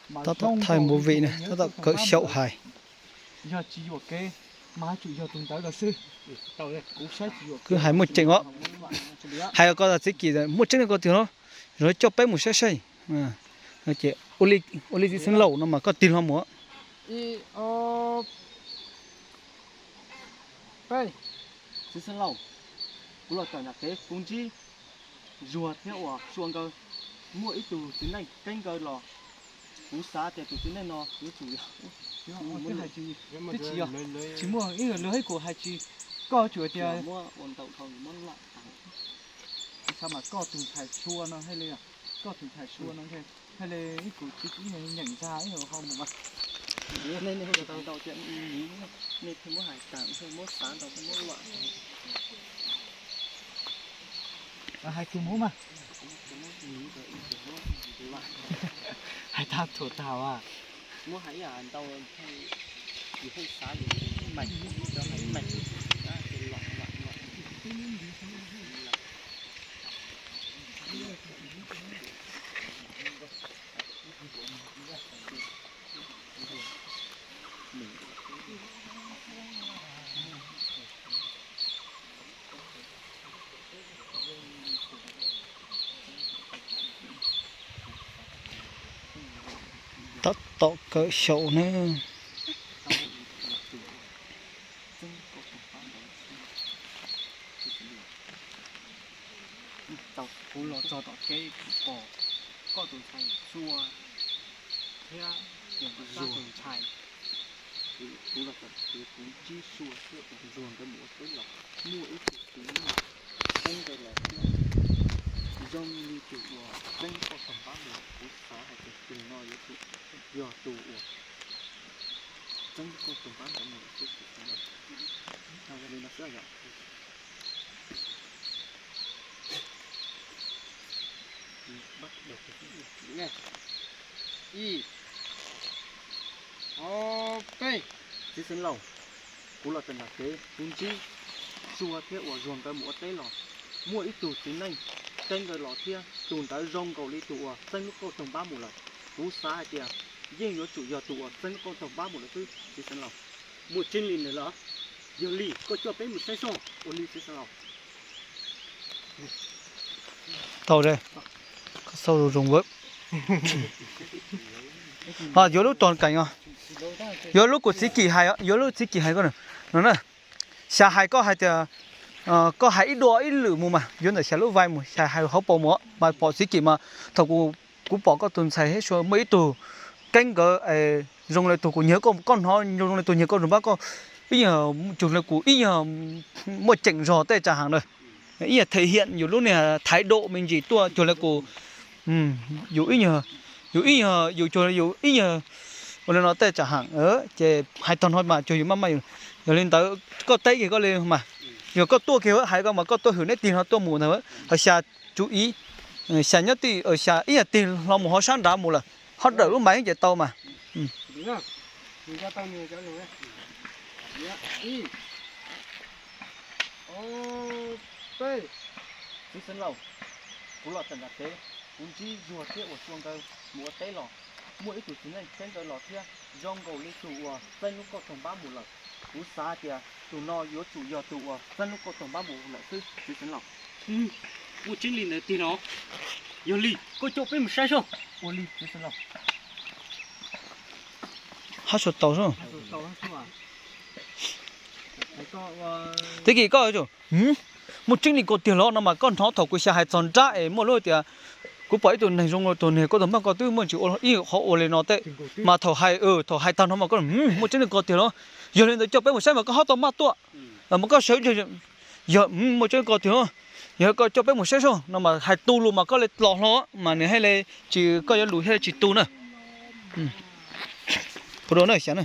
Tab tom thaij movie na, tab tom kawm xyaum hais. Yog tsis yuam kev, mas yuav tsum yog tus ntawd los xwb. Kuv saib tsis yuam kev. Kwv hais muaj tseeb os. Hais ko txiv Kim muaj tseeb li ko tiag los, coj peb mus saib saib. Ces ua li txiv xeev laus no mas koj tig hlo mus. Ib, ob, peb. Txiv xeev laus, kuv los tawm nram kev kuv ntsib Zuag thiab uas Sua nkawd muaj ib tug txiv neej keeb nkawd los. Kuv xav tias tus txiv neej no yuav tsum yog, twb tsis yog, tsis muaj ib lwm ib kuv hais tsis, koj yuav tsum tias muab ua ntau dhau muab lom tas. Kuv xav mas koj tus ntxhais Sua no thiaj li, koj tus ntxhais Sua no thiaj li ib kuv tsis ib nyeem ntag ib ho mus mas. Nej nej tau tias nej thiaj muab hais tas, muab xav ntau muab lom. Hais kiag mus mas. Hais tag thuam tag as. Muab hais ib yam ntau, yus pheej xav yus meem, yus hais meem, ces lom lom lom. Tab tom kawm xyaum na. Kuv los txog tom kev kuv pom koj tus ntxhais Sua thiab tus ntxhais, kuv los tom kev kuv ntsib Sua thiab tus Zuag nkawd mus ua teb los, muaj ib tug txiv neej keeb nkawd los thiab, zoo li tus uas txeeb koj tog npab mus. Kuv xav hais tias tus no yuav tsum yog tus uas txeeb koj tog npab ntawd mus lawm xwb. Yog li no xwb yom. Ib, ob, peb. Txiv xeev laus, kuv los tawm nram kev kuv ntsib Sua thiab uas Zuag nkawd mus ua teb los, muaj ib tug txiv neej keeb nkawd los thiab, tus ntawd zoo nkaus li tus uas txeeb lub kauj toog npab mus lawm. Kuv xav hais tias yeej yuav tsum yog tus uas txeeb lub kauj toog npab mus lawm xwb txiv xeev laus. Muaj tseeb li ntawd los? Yog li koj coj peb mus saib soj. Ua li txiv xeev laus. Tau, koj xauj zoo zoo. Yuav lub tog kees os, yuav lub kuv txiv Kim hais, yuav lub txiv Kim hais ko no na. Xya hais koj hais tias, koj hais ib dua ib lwm mus mas yuav ntawm xya lub vai mus, xya hais hauv paus mus mas pom txiv Kim mas thaum kuv pom koj tus ntxhais thiab Sua muaj ib tug keeb nkawd zoo li tus kuv nyiag koj, koj hnov zoo li tus nyiag koj tus npab koj, ib yog cuag li kuv ib yog muaj ceem zog tej tsa heev na, ib yog them hiam yus lub niag thaiv dam me ntsis tuaj cuag li kuv, yus ib yog, yus ib yog yus cuag li yus ib yog ua li no tej tsa heev, ces hais tag no mas cuag yus maj maj. Yog li ntawd koj teb kiag koj li mas, yog koj tuaj kiag hais koj mas koj tuaj hwm neb tig hlo tuaj mus ntag, ho xya tsub ib, xya nyob tij, xya ib yog tig hlo mus ho sab nrad mus lawm, ho dawm lub mais ces tau mas. Txiv xeev laus, kuv los tawm nram kev, kuv ntsib Zuag thiab uas Sua nkawd mus ua teb los, muaj ib tug txiv neej keeb nkawd los thiab, zoo nkaus li tus uas txeeb lub kauj toog npab mus lawm. Kuv xav tias tus no yuav tsum yog tus uas txeeb lub kauj toog npab mus lawm xwb txiv xeev laus. Muaj tseeb li ntawd tiag los? Yog li koj coj peb mus saib soj. Ua li txiv xeev laus. Hab sua tau. Txiv Kim, koj muaj tseeb li ko tiag los no mas koj hnov thaum kuv xya hais txog nrab es muaj lub tias kuv pom ib tug neeg zoo li tus niag koj tau maj koj twb muaj tsis ua ib qhov ua li no tej, mas thaum hais, thaum hais tag no mas koj muaj tseeb li ko tiag los? Yog li ntawd coj peb mus saib mas koj ho tau maj tuaj, mas koj sawv, yog muaj tseeb li ko tiag los, yog koj coj peb mus saib soj no mas hais tu lus mas koj li los hlo mas nws thiaj li tsis, koj yuav lus thiaj li tsis tu na. Ua dua na xya na.